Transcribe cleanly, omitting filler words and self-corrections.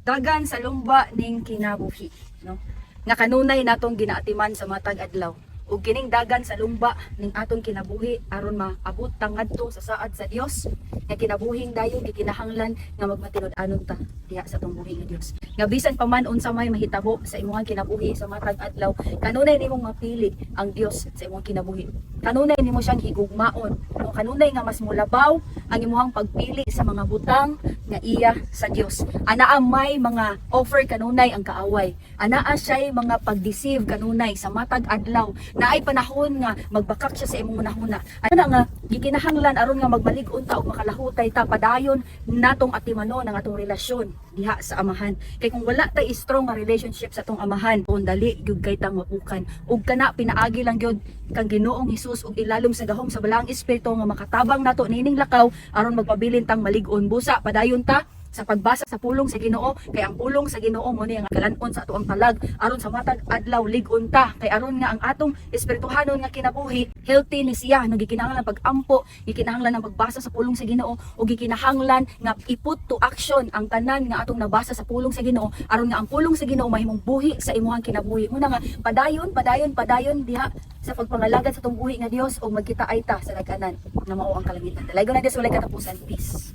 Dagan sa lumba ning kinabuhi, no? Nga kanunay natong ginaatiman sa matag adlaw. Ug kining dagan sa lumba ning atong kinabuhi, aron maabot ta ngadto sa saad sa Dios nga kinabuhing dayon, gikinahanglan nga magmatinud-anon ta diha sa atong buhi nga Dios. Nga bisan pa man unsa may mahitabo sa imong kinabuhi sa matag adlaw, kanunay nimong mapili ang Dios sa imong kinabuhi. Kanunay nimo siyang higugmaon. No, kanunay nga mas mulabaw ang imong pagpili sa mga butang nga iya sa Dios. Anaa may mga offer kanunay ang kaaway. Anaa siya'y mga pag-deceive kanunay sa matag adlaw. Naay panahon nga magbakak siya sa imong hunahuna. Ana nga gikinahanglan, aron nga magmalig-on ta ug makalahutay ta, padayon natong atimanon ang atong relasyon diha sa Amahan. Kay kung wala tay strong nga relationship sa atong Amahan, kung dali gyud kay tang mapukan. Ug kana pinaagi lang gyud kang Ginoong Hesus ug ilalom sa gahom sa Balaang Espiritu nga makatabang nato nining lakaw aron magpabilin tang malig-on. Busa padayon ta sa pagbasa sa pulong sa Ginoo, kay ang pulong sa Ginoo mo ni ang kalan-on sa ato ang kalag aron sa matag adlaw lig-on ta, kay aron nga ang atong espirituhanon nga kinabuhi, healthy ni siya, no? Gikinahanglan ang pag-ampo, gikinahanglan ang pagbasa sa pulong sa Ginoo, ug gikinahanglan nga i-put to action ang tanan nga atong nabasa sa pulong sa Ginoo, aron nga ang pulong sa Ginoo mahimong buhi sa imong kinabuhi. Muna nga padayon, padayon, padayon diha sa pagpangalagad sa atong buhi nga Dios, ug magkita ay ta sa nag-anan nga mao ang kalangitan. Dalaygon na Dios, walay katapusan. Peace.